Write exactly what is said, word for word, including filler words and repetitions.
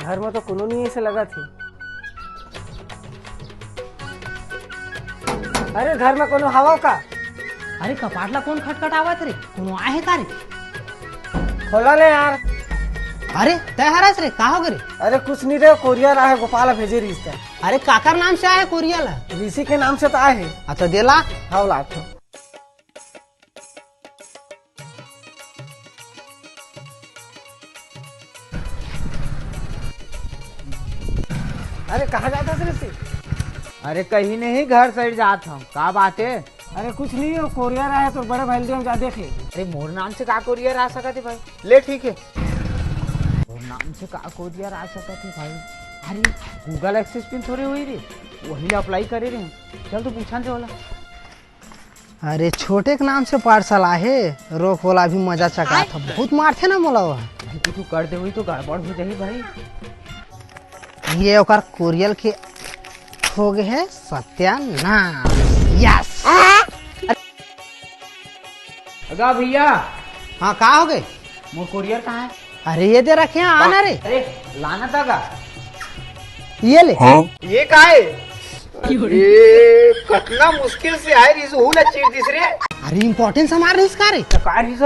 घर में तो कोनो नहीं ऐसे लगा थी। अरे, घर में कोनो हवा का? अरे, कपाट ला कोन खटखटावत रे? कोनो आए हे का रे? खोला ले यार। अरे, तय हरस रे, का हो गे रे? अरे, कुछ नहीं रे, कोरियर आहे, गोपाल भेजे रिहिस त। अरे, काकर नाम से आहे कोरियर ला? ऋषि के नाम से त आहे। अच्छा, दे ला। हाँ, ला तो। अरे, कहाँ जात हस रे? अरे, कहीं नहीं, घर side जात हूँ। का बात है? अरे, कुछ नहीं हो, कोरियर आहे तो बड़े भाई ले जा, देख ले। अरे, मोर नाम से का कोरियर आ सकत है भाई? ले, ठीक है। मोर नाम से का कोरियर आ सकत है भाई? अरे, Google Access PIN थोड़ी हुई रे, वही ले apply करे रे। चल, तू पूछा दे वाला। अरे, छोटे के नाम से पार्सल आहे, रोक वाला भी मजा चकात ह, बहुत मारथे ना मोला वह। भाई, कुछ कर दे हुई तो गड़बड़ हो जाही भाई। ये ओकर कोरियर के हो गए है सत्यानाश। यस। अगा भैया। हाँ, का हो गए? मोर कोरियर कहाँ है? अरे, ये दे रखे हैं, आना रे। अरे, लाना था का? ये ले। हाँ? ये का है? ये कतना मुश्किल से आए रिहिस, हू ला चीर दिस रे। अरे, इंपॉर्टेंट सामान रिहिस का रे? तो का रिहिस?